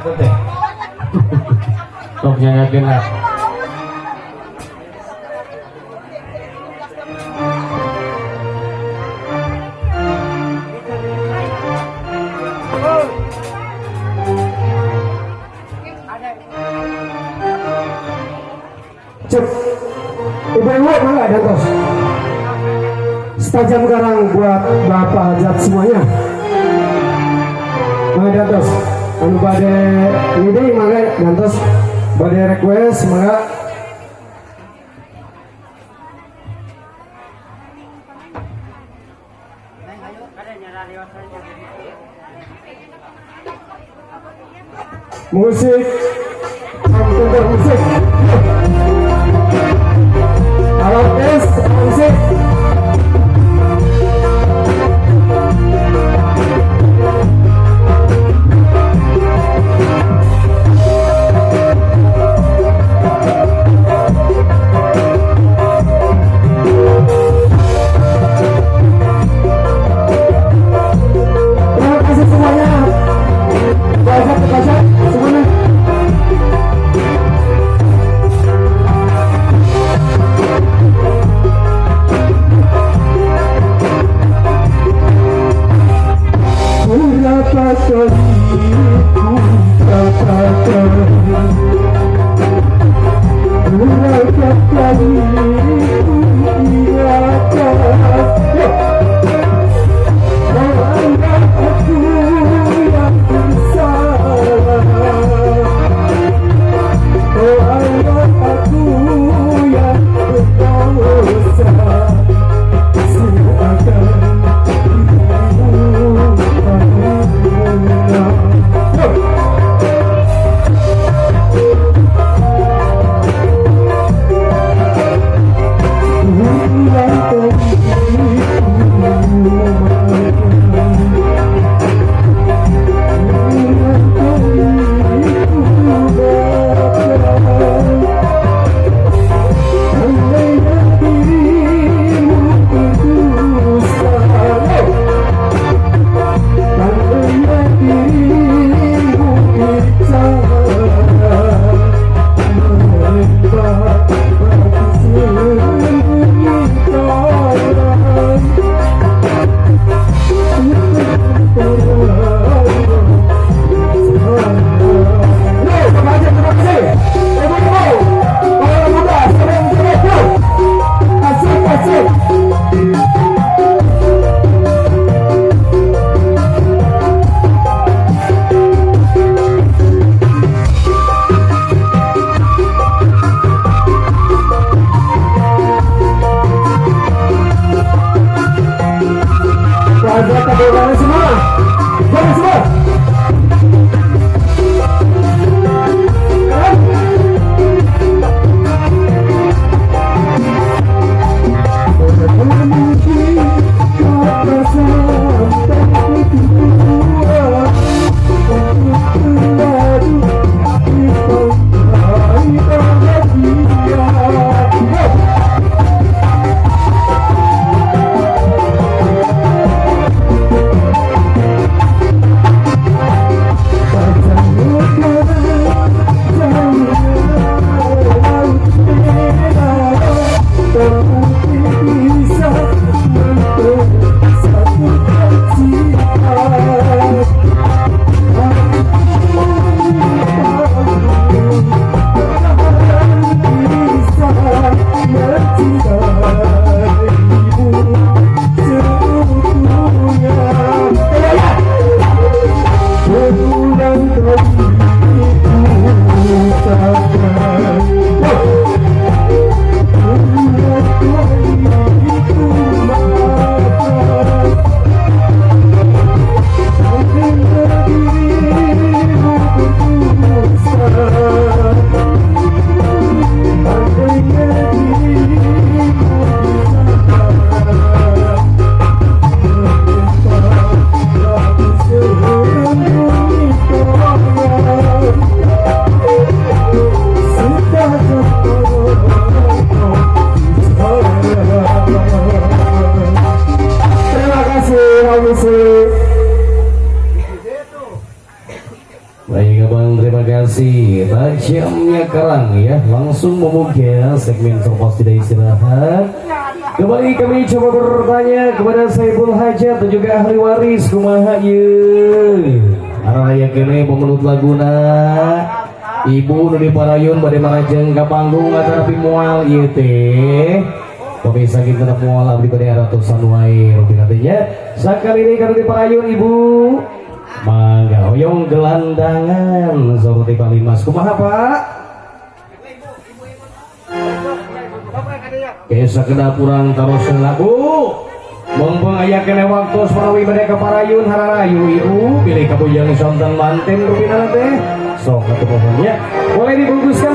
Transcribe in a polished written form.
Teh. Sok nyanyakeun lah. Cek. Ibu-ibu mana ada tos? Setajam garang buat Bapak Hajat semuanya. Mana dantos? Anu bade ini mangga dantos, bade request mangga. Musik, komputer musik. Halo tes musik. Terima kasih semuanya. Baca baca semuanya. Berapa kali ku katakan, berapa kali ku ingatkan, bahwa aku yang bersalah, bahwa aku yang berdosa, seakan dirimu tak mengenal. Berulang kali ku makan, berulang kali ku makan, andainya dirimu berdusta, andainya dirimu bicara, menembak bagi sembunyi tangan. Yo, terima kasih, terima kasih. Ibu-ibu, para muda, sering sering, yuk. Asik, asik. Wajah kebenaran semua. Boleh semua. nuhun, terima kasih. Tajamnya Karang ya, langsung membuka segmen selepas tidak istirahat. Kembali kami coba bertanya kepada Saiful Hajat dan juga ahli waris, kumaha ieu? Araya keneh pemenut laguna. Ibu nu di parayun bade marajeng ka panggung atanapi moal ieu teh? Pemirsa, kita tetap moal, abdi bade ratusan wae rupina teh nya. Sakali deui ka nu di parayun, Ibu. Mangga hoyong gelandangan seperti Palimas, kumaha, Pak? Kesa kedap urang taroskeun lagu. Mumpung aya keneh waktu manawi bade ka parayun, hararayu Ibu, bilih kabujang sonten manten rupina teh. Sok atuh, mohon nya. Boleh dibungkuskan, Bu.